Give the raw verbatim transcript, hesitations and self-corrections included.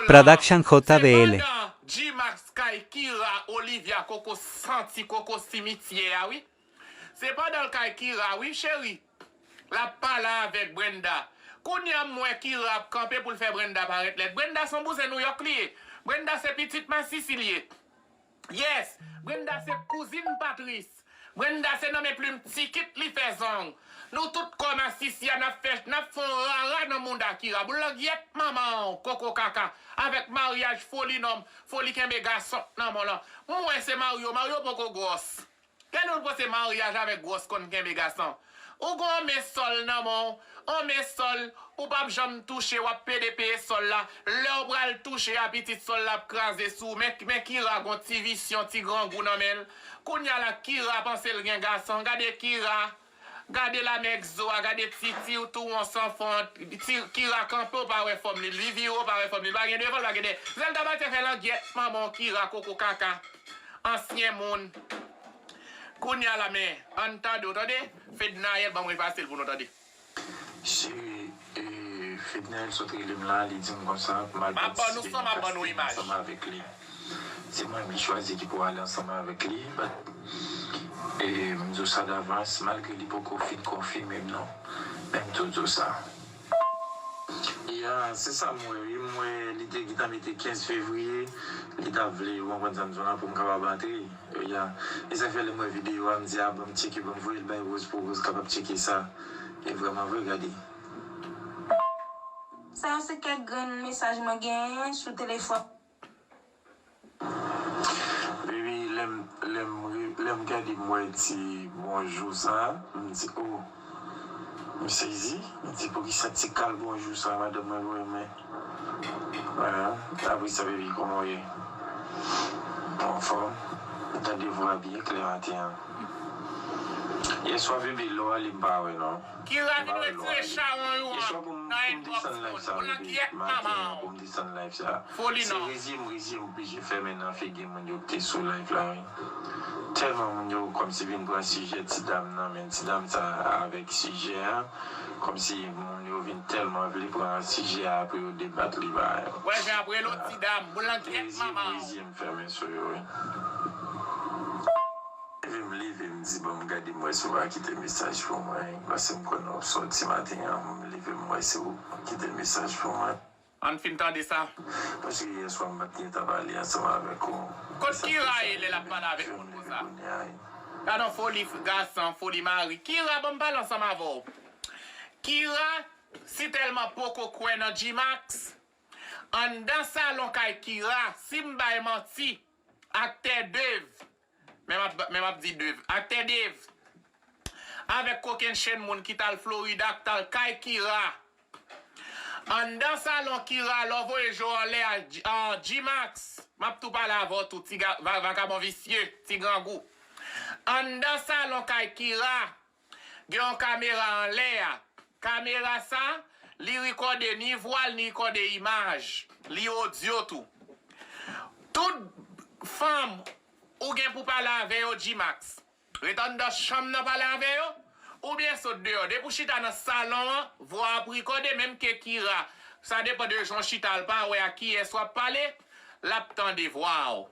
Production J B L. Se pandan G-Max kay Kira, Olivia koko santi koko simityè a wi. Se pandan l kay Kira wi cheri. L ap pale avèk Brenda. Kounye a m wè Kira ap kanpe pou l fè Brenda parèt lèd. Brenda se yon bouzen Nouyòk li ye. Brenda se pitit masisi li ye. Yes, Brenda se kouzin Patrice. Brenda se nan men plim tikit li fè zong. Nou tout kò masisi a n ap fè, n ap fè yon rara nan mouda Kira. Boulangyèt manman w, koko kaka. Avèk maryaj foli nonm, foli kenbe gason nan men w lan. M wè se Mario, Mario poko gwòs. Gade w panse maryaj avèk gwòs konn kenbe gason. Ou gen yon men sòl nan men w, yon men sòl, ou p ap janm touche, w ap pede peye sòl la. Lè w pral touche a, pitit sòl la ap kraze sou ou. Men, men Kira gen yon ti visyon, ti grangou nan men l. Kounye a la, Kira panse l gen gason. Gade Kira. Gade lamèk zo a, gade ti, ti twon san fon. Ti, Kira kanpe, w pa wè fòm li. Li vire, w pa wè fòm li. Li pa gen devan, li pa gen dèyè. Zelda Mathieu fè langyèt manman w Kira, koko kaka. Ansyen moun. Kounye a la, men, ann tande w, tande? Fednaelle, ban m repase l pou nou tande. Se e, Fednaelle sot rele m la, li di m konsa, m al patisipe nan kasting ansanm avèk li. Se mwen menm li chwazi ki pou ale ansanm avèk li. But, e, m di w sa davans, malgre li poko fin konfime m non. Men m tou di w sa. Ya, se sa m wè wi. M wè li te gentan mete kenz fevriye, li t ap vle, ou konprann sa m di w la, pou m kapab antre. Ya. E sa k fè lè m wè videyo a, m di, a, ban m tcheke, ban m voye l bay Rose pou Rose kapab tcheke sa. E vrèman vre, gade. Sa yo se kèk grenn mesaj mwen genyen sou telefòn. Baby, lè m, lè m, lè m gade m wè ti bonjou sa, m di, o, m sezi, m di, poukisa ti kal bonjou sa, madanm mwen voye mwen? Apre sa, baby, kòman w ye? Ou anfòm? M tande vwa byen klè maten an. Yèswa, baby, lè w ale m pa wè non. Kira vin retire chawony ou an nan inbox moun. Ou langyèt manman w. Foli non. Se rezi m, rezi m oblije fèmen nan figi moun yo ki te sou live la wi. Tèlman moun yo kòmsi vin pran sijè ti dam nan, men ti dam sa avèk sijè a, kòmsi moun yo vin tèlman vle pran sijè a pou yo debat li ba yo. Wè jan ap rele w ti dam, ou langyèt manman w. Se rezi m, rezi m fèmen sou yo wi. Leve m leve m di ban m gade m wè si w pa kite mesaj pou mwen, paske m konnen w sòti maten an, m leve m wè si w kite mesaj pou mwen. Ann fin tande sa. Paske yèswa m pa t gentan pale ansanm avèk ou. Kot Kira ye lè l ap pale avèk moun konsa? Gade yon foli gason, foli mari. Kira, ban m pale ansanm avè w. Kira, si tèlman poko kwè nan G-Max, anndan salon kay Kira, si m bay manti, aktè Dave, men m ap, men m ap di Dave, aktè Dave, avèk kokennchenn moun ki t al Florida, k t al kay Kira, anndan salon Kira, lè w voye je w anlè a, G-Max, m ap tou pale avè w tou, ti vagabon visye, ti grangou. Anndan salon kay Kira, gen yon kamera anlè a. Kamera sa, li rekòde ni vwa l, ni rekòde imaj. Li odyo tou. Tout fanm ou gen pou pale avè yo, G-Max, ret anndan chanm nan pale avè yo, oubyen sot deyò. Depi w chita nan salon an, vwa ap rekòde, menm ke Kira. Sa depann de jan w chita, l pa wè a kiyès w ap pale, l ap tande vwa w.